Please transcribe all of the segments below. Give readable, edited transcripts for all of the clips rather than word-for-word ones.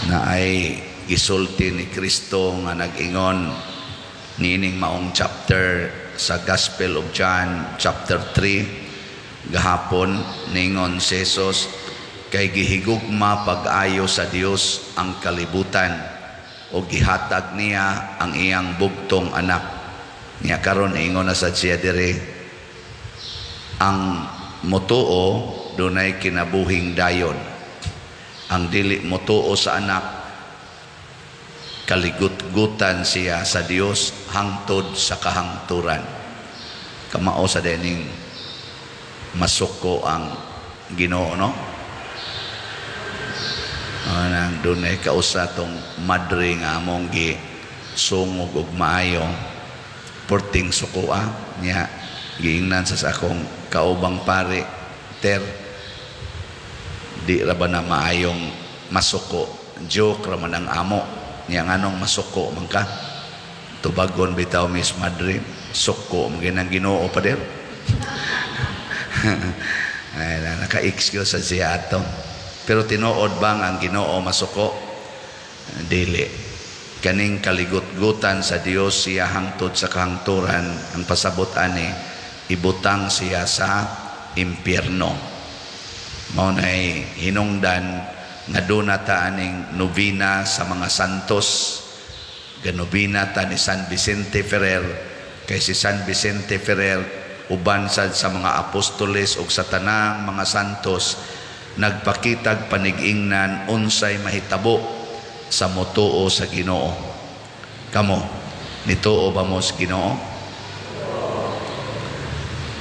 Na ay gisulti ni Kristo nga nag-ingon niining maong chapter sa Gospel of John chapter 3 gahapon. Ningon si Jesus, "Kay gihigugma pag-ayo sa Dios ang kalibutan o gihatag niya ang iyang bugtong anak." Niya karon ingon na sad siya diri, ang motuo dunay kinabuhing dayon, ang dili motuo sa anak, kaligut-gutan siya sa Dios hangtod sa kahangturan. Kamao sa dening masuko ang Ginoo, no? Nang dunay kausa tong madre nga among gi sungog og maayo, porting sukoa niya. Giingnan sa akong kaubang pare, "Ter, di ra ba na maayong masuko? Joke ra man ang amo niya. Nganong masuko man ka?" Tubagon bitaw, Miss Madre, "Suko man ang Ginoo, pader." Ay, naka-excuse sa siya ato. Pero tinuod bang ang Ginoo masuko? Dili. Kaning kaligut-gutan sa Dios siya hangtod sa kahangturan, ang pasabot ani, ibutang siya sa impyerno. Mao nay hinungdan nga duna ta aning novena sa mga santos. Ganobena ta ni San Vicente Ferrer, kay si San Vicente Ferrer, uban sad sa mga apostoles ug sa tanang mga santos, nagpakitag panigingnan unsay mahitabo sa motuo sa Ginoo. Kamo, nituo ba mo sa Ginoo?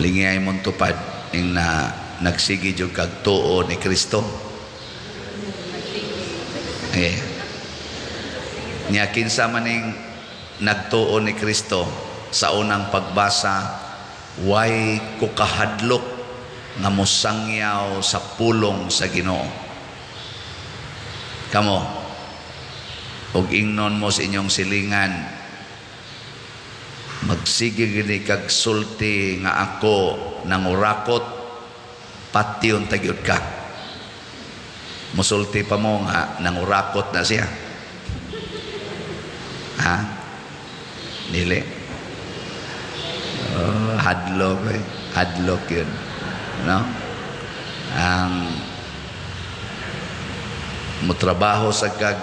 Lingiyay mong tupad ing na nagsige jud kag tuo ni Kristo. Eh. Nya kinsa maning nagtuo ni Kristo? Sa unang pagbasa, way ko kahadlok nga mosangyaw sa pulong sa Ginoo. Kamo, ug ingnon mo sa inyong silingan, "Magsige gini kag sulti nga ako nangurakot, patyon tagyod ka." Musulti pa mo nga nangurakot na siya? Ha? Dili. Oh, hadlok eh. Hadlok yun. No? Ang mutrabaho sa kag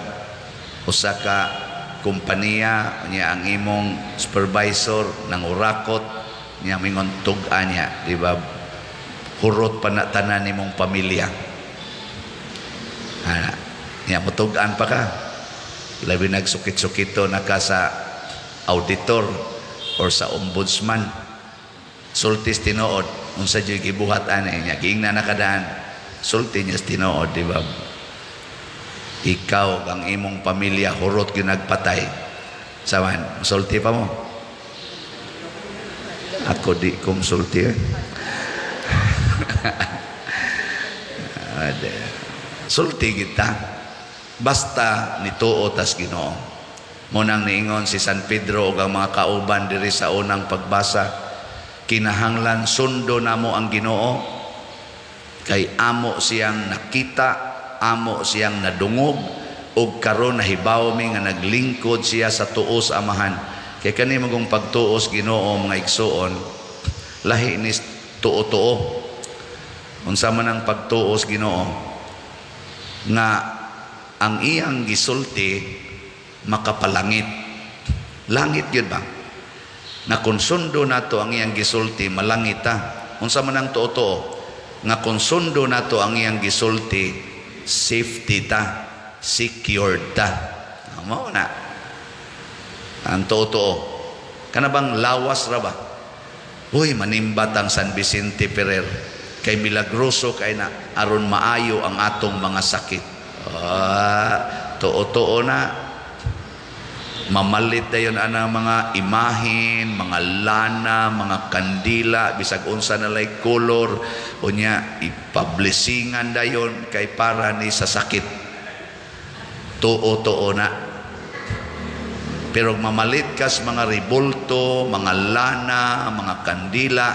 usa ka kompanya niya, ang imong supervisor nangurakot niya, mingon tug-a niya, di ba? Hurot pa na tanan nimong pamilya. Ana niya, mutug-an pa ka, labi nagsukit-sukito na ka sa auditor or sa ombudsman. Sultis tinuod, unsa jud gibuhat ani niya? Giingnan na kadaan, sulti niya sa tinuod, di ba? "Ikaw ang imong pamilya hurot ginagpatay." Saman, sulti pa mo? Ako di kong sulti eh. Sulti kita basta nituo tas Ginoo. Munang niingon si San Pedro ug ang mga kauban diri sa unang pagbasa, kinahanglan sundo namo ang Ginoo kay amo siyang nakita, amo siyang nadungog, ug karon nahibaw mi nga naglingkod siya sa tuo sa Amahan. Kay kani magong pagtuos Ginoo, mga igsuon, lahi ni tuo-tuo. Unsa man ang pagtuos Ginoo? Nga ang iyang gisulti makapalangit. Langit yun ba? Nga kung sundo nato ang iyang gisulti, malangit ta. Unsa man ang tuo-tuo? Nga kung sundo nato ang iyang gisulti, safety ta, secured ta. Mao na. Ang tuo-tuo. Kana bang lawas ra ba? Uy, manimbat ang San Vicente Ferrer kay milagroso kay na aron maayo ang atong mga sakit. Tuo-tuo na. Mamalit dayon ana mga imahin, mga lana, mga kandila, bisag unsa na lay color, unya ipablessingan dayon kay para ni sa sakit. Tuo-tuo na. Pero mamalit kas mga ribulto, mga lana, mga kandila,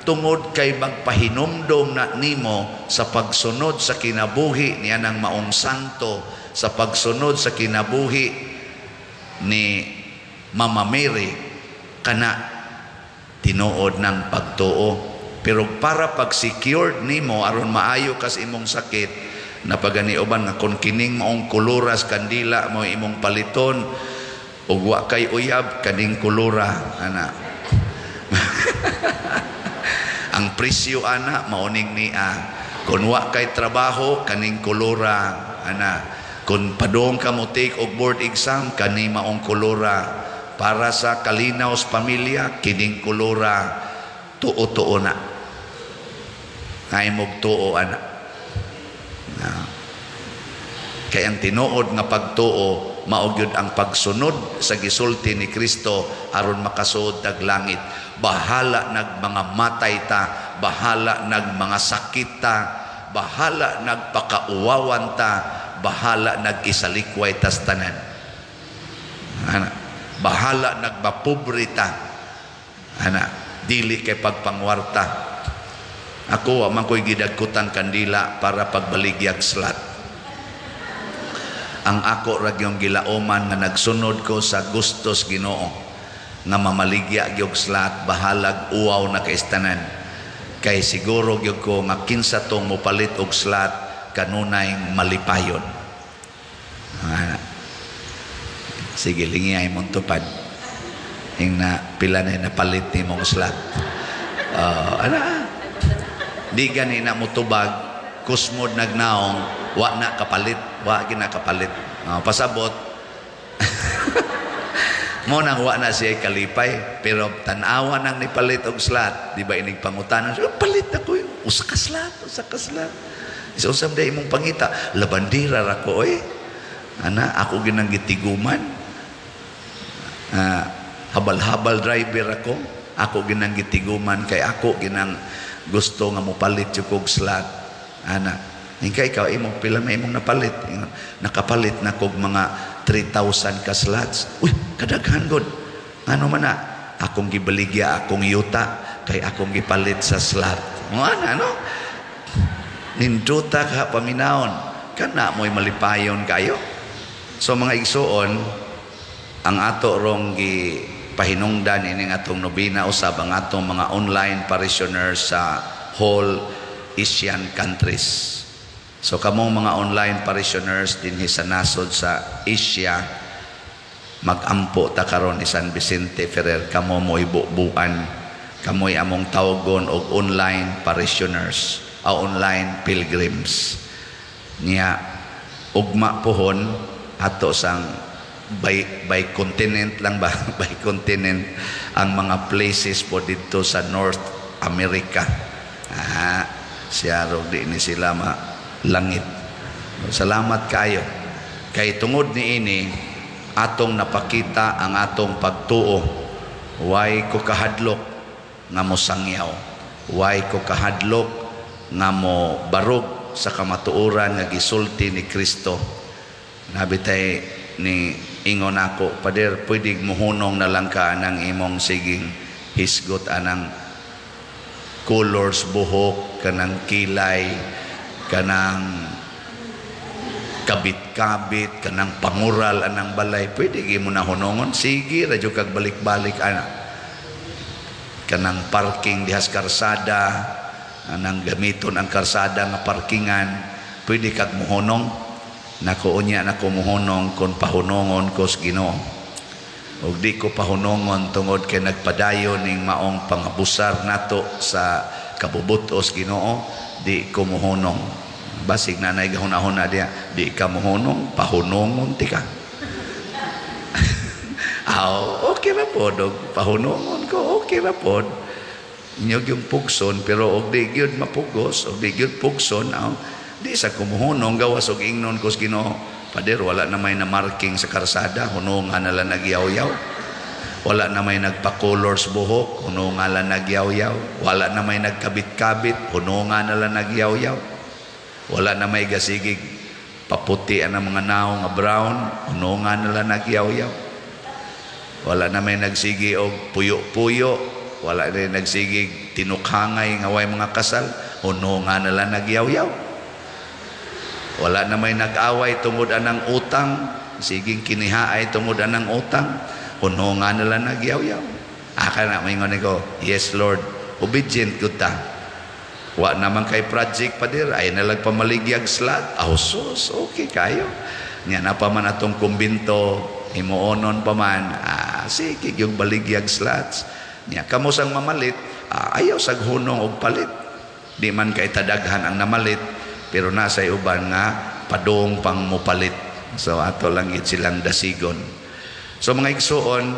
tungod kay magpahinumdom na nimo sa pagsunod sa kinabuhi niya ng maong santo. Sa pagsunod sa kinabuhi ni Mama Mary, kana tinuod ng pagtuo. Pero para pag secured nimo aron maayo kas imong sakit, napagani uban nga kon kining maong koloras kandila mo imong paliton ug wa kay uyab, kaning kolora ana. Ang presyo ana mauning nia. Kung wa kay trabaho, kaning kolora ana. Kung padong ka mo take og board exam, kani maong kolora. Para sa kalinaw sa pamilya, kining kolora. Tuo-tuo na. Ay mog tuo ana. Na. Kay ang tinuod nga pagtuo mao gyud ang pagsunod sa gisulti ni Kristo aron makasuod tag langit. Bahala nag mga matay ta, bahala nag mga sakit ta, bahala nagpakauwawan ta, bahala nag-isalikway tas tanan. Ana, bahala nagmapobre ta. Ana, dili kay pagpangwarta. Ako wa man ko'y gidagkutan kandila para pagbaligyag slot. Ang ako ra gyud gilauman nga nagsunod ko sa gustos Ginoo nga mamaligya gyud slot, bahalag uwaw na kaistanan. Kay siguro gyud ko nga kinsa tong mopalit og slot kanunay malipayon. Ana. Sige, lingi ay mong tupad. Ing na pila na napalit ni mong slot. Ana. Di gani na mutubag, kusmod nagnaong, wa na kapalit, wa ginakapalit. Pasabot. Mo nang wa na siya kalipay, pero tan-awa nang nipalit og slot, di ba inig pangutanan, oh, palit ako yun, usa ka slot, usa ka slot. Isa usam day imong pangita, labandira ra ko oy. Ana, ako ginang gitiguman. Habal-habal driver ako, ako ginang gitiguman kay ako ginang gusto nga mopalit jud kog slot. Ana, ingka ikaw imo pila may imong napalit? Ingon, nakapalit na kog mga 3,000 ka slots. Uy, kadaghan gud. Ano man na? Akong gibaligya akong yuta kay akong gipalit sa slot. Mo ana no? Ninduta ka paminawon. Kana mo'y malipayon kayo. So mga igsuon, ang ato rong gi pahinungdan ining atong nobina usab ang atong mga online parishioners sa whole Asian countries. So kamong mga online parishioners dinhi sa nasod sa Asia, magampo ta karon ni San Vicente Ferrer, kamo mo'y bubuan, kamoy among tawgon og online parishioners, o online pilgrims. Niya ugma pohon ato sang by continent lang ba, by continent ang mga places po dito sa North America. Siya rog di ni sila malangit. Salamat kayo. Kay tungod ni ini atong napakita ang atong pagtuo. Way ko kahadlok nga mosangyaw. Way ko kahadlok nga mo barog sa kamatuoran nga gisulti ni Kristo. Nabitay ni ingon ako, "Pader, pwede muhunong na lang ka anang imong siging hisgot anang colors buhok, kanang kilay, kanang kabit-kabit, kanang pangural anang balay, pwede mo na hunongon?" Sige radyo kag balik-balik ana. Kanang parking dihas karsada, anang gamiton ang karsada nga parkingan, pwede kag muhunong?" Nako, unya nako muhunong kon pahunongon ko sa Ginoo. Ug di ko pahunongon tungod kay nagpadayon ning maong pangabusar nato sa kabubutos Ginoo, di ko muhunong. Basig nanay gahuna-huna diya, di ka muhunong, pahunongon ti ka. Aw, okay ra pod og pahunongon ko, okay ra pod. Inyog yung pugson, pero og di gyud mapugos, og di gyud pugson, aw, di sa kumuhunong gawas og ingnon ko sa Ginoo, "Pader, wala na may na marking sa karsada, hunungan na lang nagyaw-yaw. Wala na may nagpa-colors buhok, hunungan lang nagyaw-yaw. Wala na may nagkabit-kabit, hunungan na lang nagyaw-yaw. Wala na may gasigig paputi ang mga naong nga brown, hunungan na lang nagyaw-yaw. Wala na may nagsigi og puyo-puyo, wala na may nagsigig tinukhangay nga way mga kasal, hunungan na lang nagyaw-yaw." Wala na may nag-away tungod anang utang, siging kinihaay tungod anang utang, kuno nga nila nagyaw-yaw. Aka na maingon ko, "Yes Lord, obedient gud ta." Wa naman kay project pa dir, ay nalag pamaligyag slot. Oh, sus, okay kayo. Nya na pa man atong kumbinto, himuonon pa man, sige yung baligyag slots. Nya kamo sang mamalit, ayaw sag hunong og palit. Di man kay tadaghan ang namalit, pero nasa uban nga padung pang mopalit. So ato lang gid silang dasigon. So mga igsuon,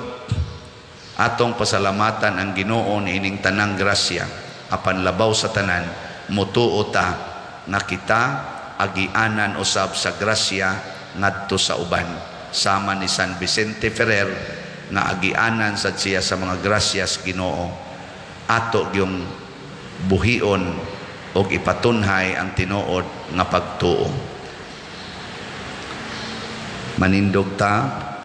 atong pasalamatan ang Ginoo niining tanang grasya, apan labaw sa tanan mutuo ta nga kita agianan usab sa grasya ngadto sa uban, sama ni San Vicente Ferrer nga agianan sad siya sa mga grasyas Ginoo. Ato gyung buhion og ipatunhay ang tinuod nga pagtuo. Manindog ta.